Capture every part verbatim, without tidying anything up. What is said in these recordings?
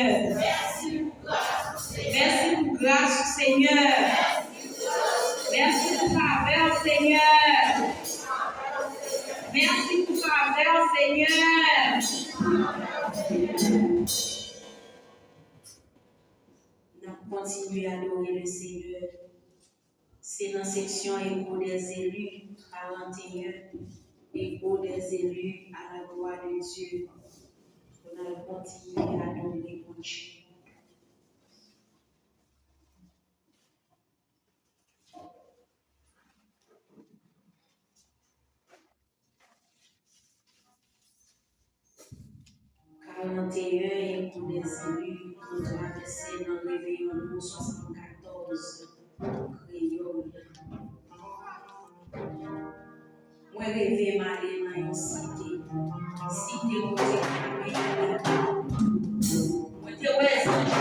Senyè. Mèsi pou gras ou, Senyè. Mèsi pou favè w, Senyè. Mèsi pou favè w, Senyè. N ap kontinye adore Lesenyè. Se nan seksyon Echo des élus, karant et un, Echo des élus à la gloire de Dieu. N ap kontinye adore Bondye. Karant et un, Echo des élus, nou travèse nan reveyon nou swasannkatòz kreyòl. Mwen reve m ale nan yon site, site kote ki gen peyi. Mwen te wè zanj yo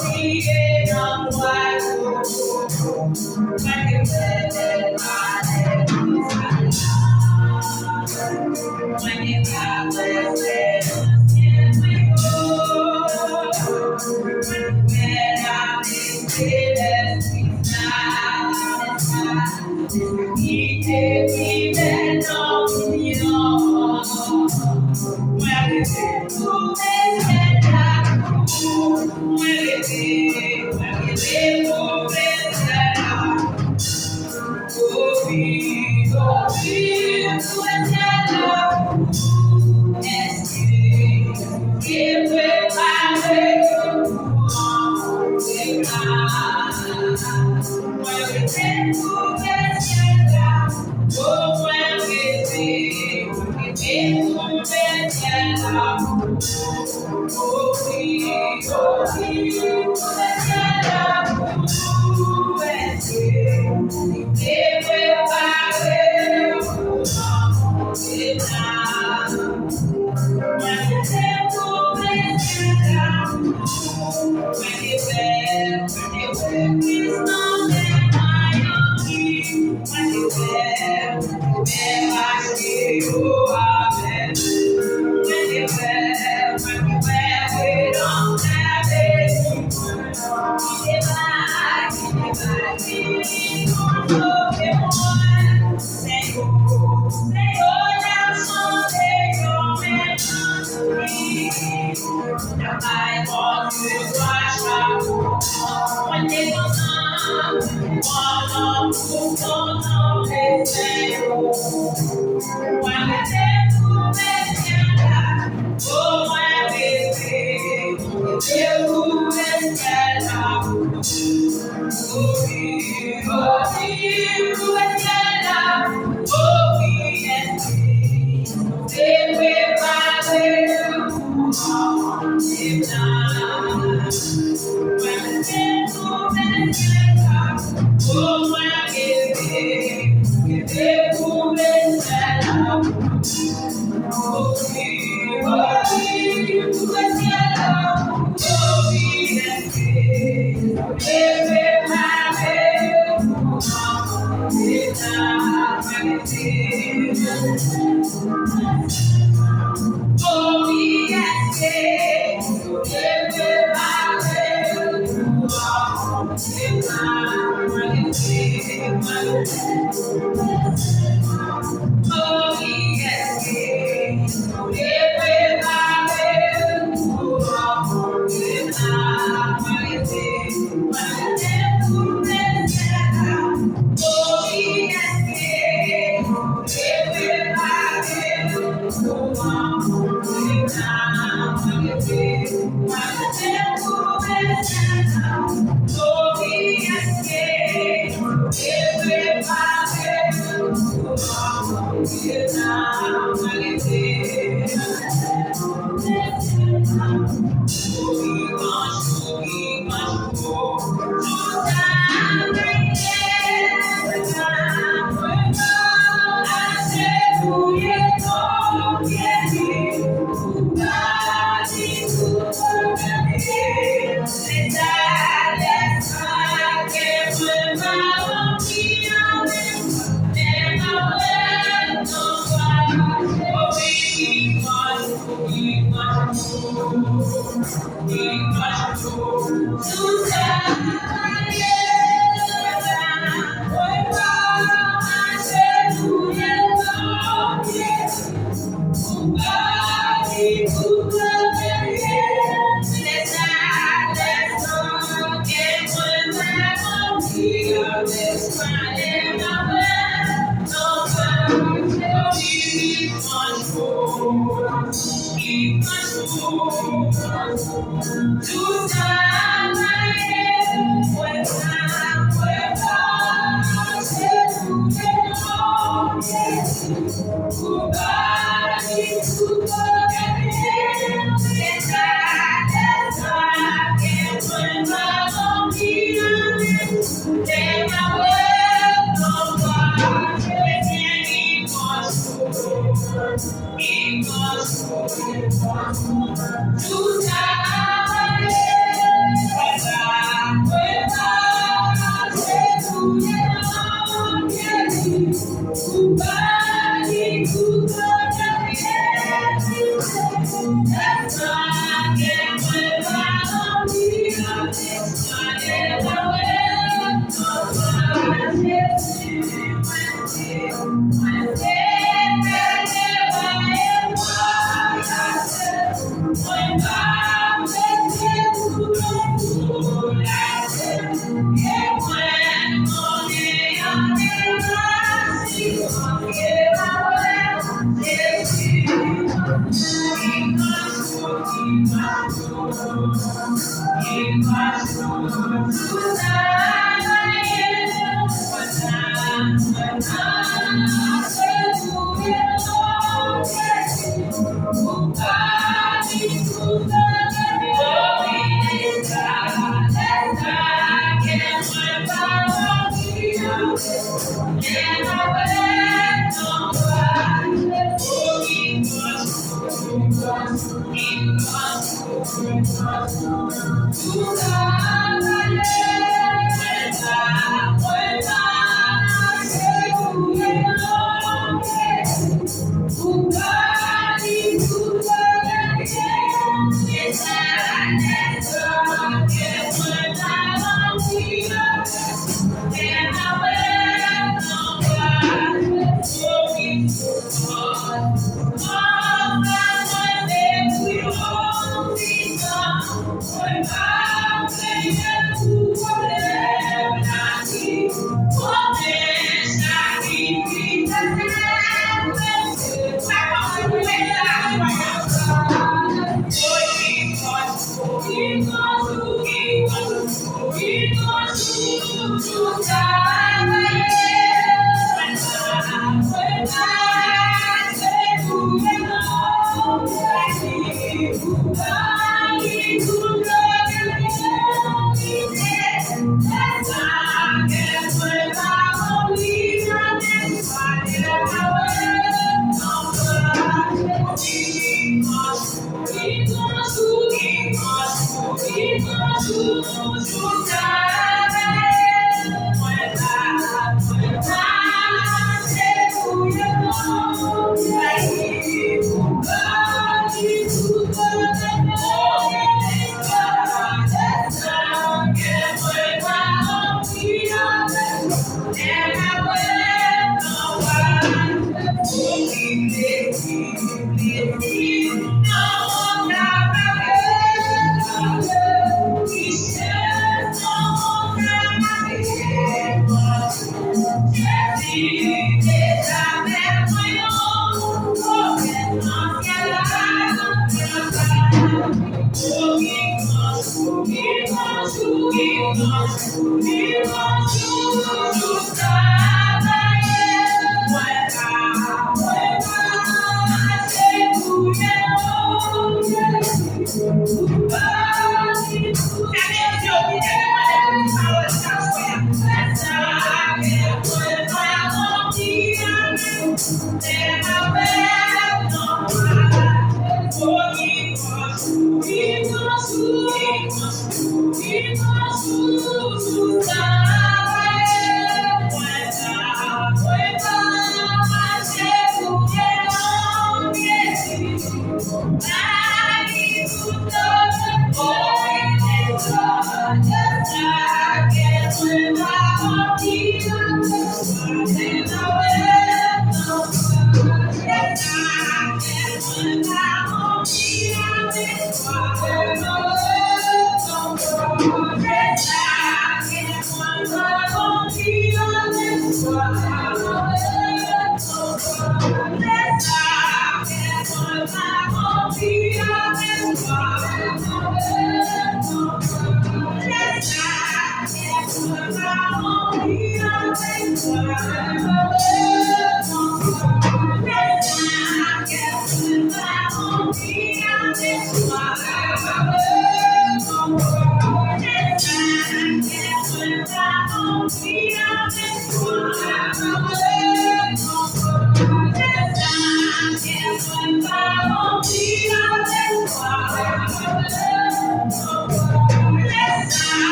priye nan lwa yo.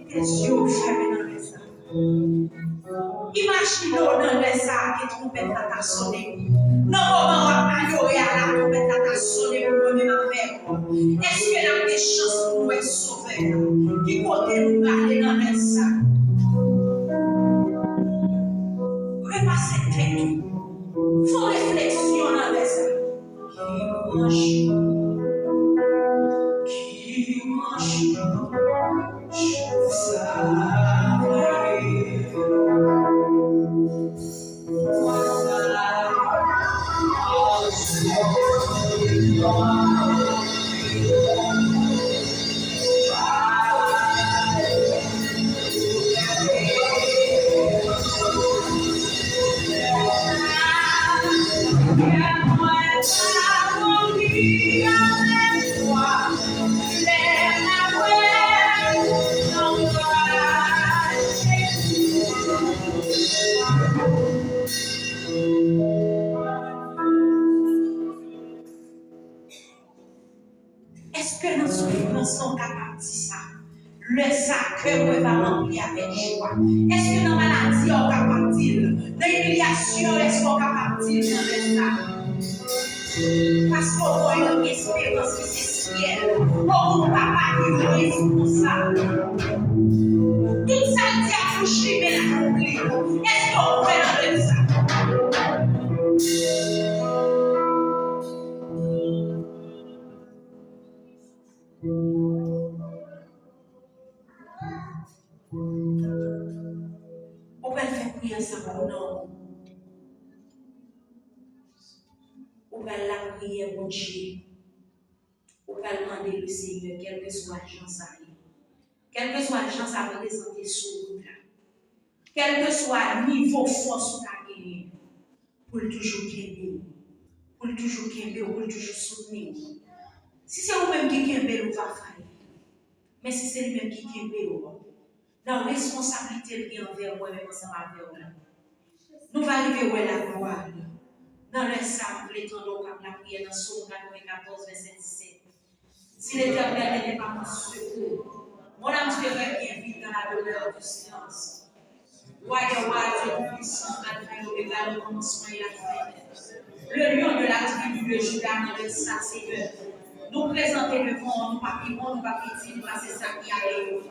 Kite zye w fèmen nan lè sa. Imajine w nan lè sa a ke twonpèt la ta sonnen. Nan moman w ap adore a la, twonpèt la ta sonnen pou mwen menm ak Èske n ap gen chans pou n wè Sovè a? Ki kote nou prale nan lè sa? Repase tèt ou. Fè yon refleksyon nan lè sa. Ki branch, ki branch sa vre? Èske nan soufrans lan w kapab di sa? Lè sa, kè mwen va ranpli avèk jwa. Èske nan maladi a, w kapab di l? Nan imilyasyon, èske w kapab di l nan lè sa? Paske w gen yon esperans ki se syèl. Ou gen yon papa ki responsab. Tout sa l di a pou chimen akonpli. Èske w kwè nan lè sa? Ou pral fè priyè sa pou non. Ou pral lapriyè Bondye. Ou pral mande Lesenyè, kèlkeswa jan sa ye. Kèlkeswa jan sa prezante sou wout la. Kèlkeswa nivo fòs ou ta genyen, pou l toujou kenbe w. Pou l toujou kenbe w, pou l toujou soutni w. Si se ou menm ki kenbe l, ou va fayi. Men si se li menm ki kenbe w, nan responsablite l gen anvè mwen menm ansanm avè w la, nou va rive wè laglwa l. Nan lè sa a, m vle tande w k ap lapriyè nan Sòm katrevenkatòz, vèsè disèt. Si l'Éternel n'était pas mon secours, mon âme serait bien vite dans la demeure du silence. Wa dè wa, Dye Toupisan, Alfa e Omega, le commencement et la fin. Le lion de la tribu de Juda, nan lè sa, Senyè, nou prezante devan w, nou pa pi bon, nou pa pi di, nou pa se sa ki ale yo.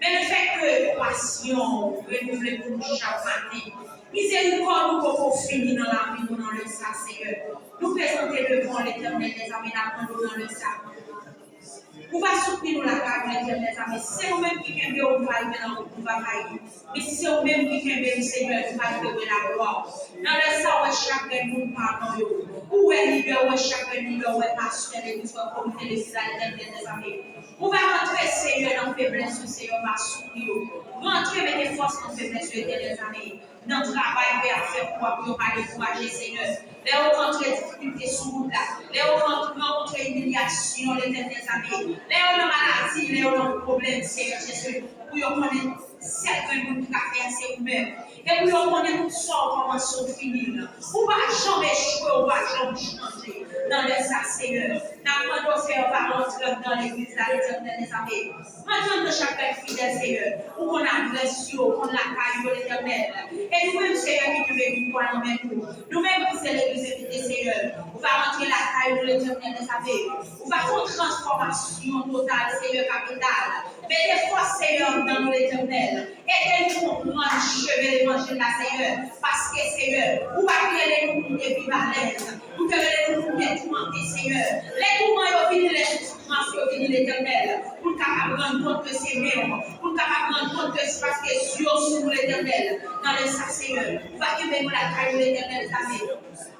Men lefètke konpasyon ou renouvle pou nou chak maten, mizerikòd ou poko fini nan lavi nou nan lè sa, Senyè. Nou prezante devan w, Letènèl dèzame, n ap mande w nan lè sa. Ou va soutni nou lakay ou, Letènèl dèzame. Se ou menm ki kenbe w, nou va rive nan wout, nou va fayi. Men si se ou menm ki kenbe nou, Senyè, nou va rive wè laglwa w. Nan lè sa, ou wè chak grenn moun pa non yo. Ou wè lidè, ou wè chak grenn lidè, ou wè pastè legliz, ou wè komite legliz la, Letènèl dèzame. Ou va rantre, Senyè, nan feblès yo, Senyè, ou va soutni yo. Rantre mete fòs nan feblès yo, Letènèl dèzame. Nan travay ke y ap fè pou w, pou yo pa dekouraje, Senyè. Lè yo rankontre difikilte sou wout la, lè yo ran-, rankontre imilyasyon, Letènèl dèzame, lè yo nan maladi, lè yo nan pwoblèm, Senyè Jezi, pou yo konnen sèl grenn moun ki ka fè a se ou menm. E pou yo konnen tout sa w kòmanse, w fini l. Ou pa janm echwe, ou pa janm chanje. Nan lè sa, Senyè, n ap mande w, Senyè, pa rantre anndan legliz la, Letènèl dèzame. Rantre anndan chak grenn fidèl, Senyè. Ou konn adrès yo, ou konn lakay yo, Letènèl. E nou menm, Senyè, ki kenbe viktwa nan men nou. Nou menm ki se legliz envite, Senyè. Ou va rantre lakay nou, Letènèl dèzame. Ou va fè yon transfòmasyon total, Senyè, kapital. Mete fòs, Senyè, anndan nou, Letènèl. Ede nou konprann chemen levanjil la, Senyè. Paske, Senyè, ou pa t rele nou pou nou te viv alèz. Ou te rele nou pou nou te toumante, Senyè. Lè touman yo vini, lè soufrans yo vini, Letènèl, pou n kapab rann kont ke se men w, pou n kapab rann kont ke se paske zye w sou nou, Letènèl. Nan lè sa, Senyè, ou va kenbe nou lakay ou, Letènèl dèzame.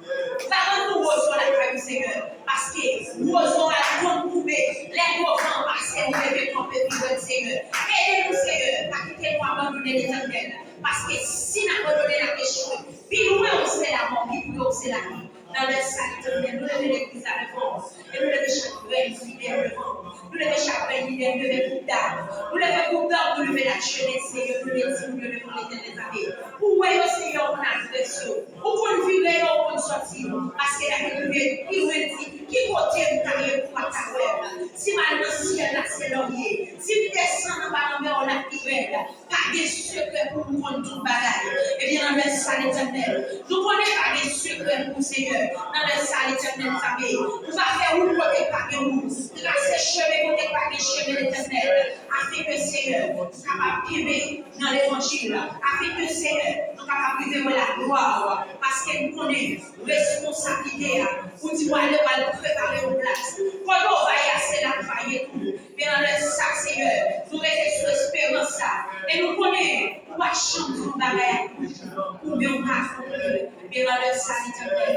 Ou va rann nou wozo lakay ou, Senyè, paske wozo a konn koube, lè gwo van pase, ou leve kanpe pi rèd, Senyè. Ede nou, Senyè, pa kite nou abandone, Letènèl, paske si n abandone, n ap echwe. Pi lwen ou se lamò, pi pre ou se lavi. Nan lè sa, Letènèl, nou leve legliz la devan w, e nou leve chak grenn fidèl devan w. Nou leve chak grenn lidè, nou leve gwoup dam. Nou leve gwoup dam, nou leve lajenès, Senyè, nou leve timoun yo devan w, Letènèl dèzame. Ou wè yo, Senyè, ou konn adrès yo. Ou konn vire yo, ou konn sòti yo. Paske David rive pi lwen, li di, ki kote m ta ye pou w pa ta wè m? Si m al nan syèl la, se la w ye. Si m desann anba lanmè a, w la pi rèd. Pa Pa gen sekrè pou ou konn tout bagay. Ebyen, nan lè sa, Letènèl, nou konnen pa gen sekrè pou ou, Senyè. Nan lè sa, Letènèl, frape. Ou va fè wout kote pa gen wout. Trase chemen kote pa gen chemen, Letènèl. Afin ke, Senyè, nou kapab kenbe nan levanjil. Afin ke, Senyè, nou kapab rive wè laglwa ou. Paske nou konnen responsablite a. Ou di w ale, w al prepare yon plas. Kote w va ye a, se la n va ye tou. Men nan lè sa, Senyè, nou rete sou esperans sa. E nou konnen ou pa janm di yon bagay ak nou pou men w pa akonpli. Men nan lè sa, Letènèl,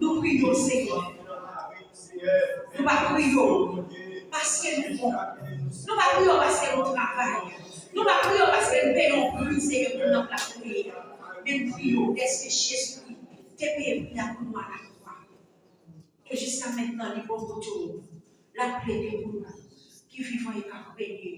nou priye w, Senyè. Nou pa priye w paske nou bon. Nou pa priye w paske nou travay. Nou pa priye w paske nou peye yon pri, Senyè, pou nan plas nou ye a. Men nou priye w dèske Jezikri te peye pri a pou nou alakwa. E jiska mentnan, li bò kote w. L ap plede pou nou, ki vivan e k ap renye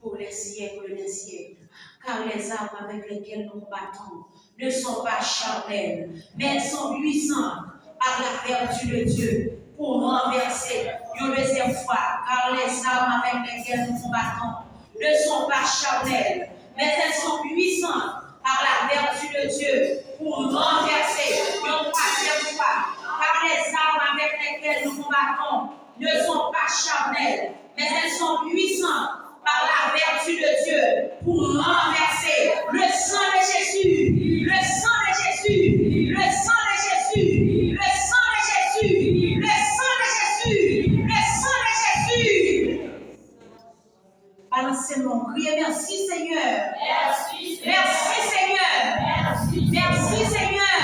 pour les siècles des siècles. Car les armes avec lesquelles nous combattons ne sont pas charnelles, mais elles sont puissantes par la vertu de Dieu pour renverser, une deuxième fois, car les armes avec lesquelles nous combattons ne sont pas charnelles, mais elles sont puissantes par la vertu de Dieu pour renverser, une troisième fois, car les armes avec lesquelles nous combattons ne sont pas charnelles, mais elles sont puissantes par la vertu de Dieu pour renverser. Le sang de Jésus, le sang de Jésus, le sang de Jésus, le sang de Jésus, le sang de Jésus, le sang de Jésus. Balanse men w, kriye, mèsi, Senyè. Mèsi, Senyè. Mèsi, Senyè.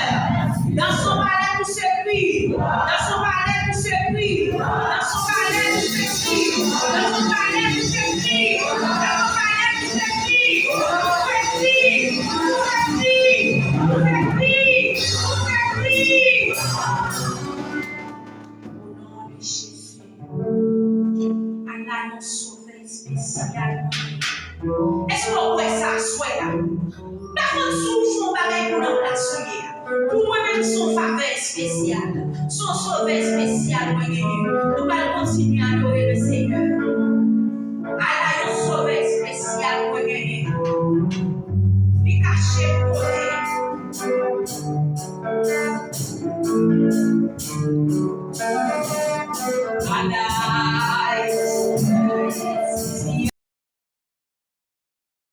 Dans son palais tout se crie. Dans son palais tout se crie. Dans son palais tout se crie. Dans son palais tout se crie. Dans son palais tout se crie. Tout se crie. Tout se crie. Tout se crie. Tout se crie. Au nom de Jésus. Ala yon sovè espesyal. Èske w kwè sa aswè a? M pa konn si w fè yon bagay pou nan plas ou ye.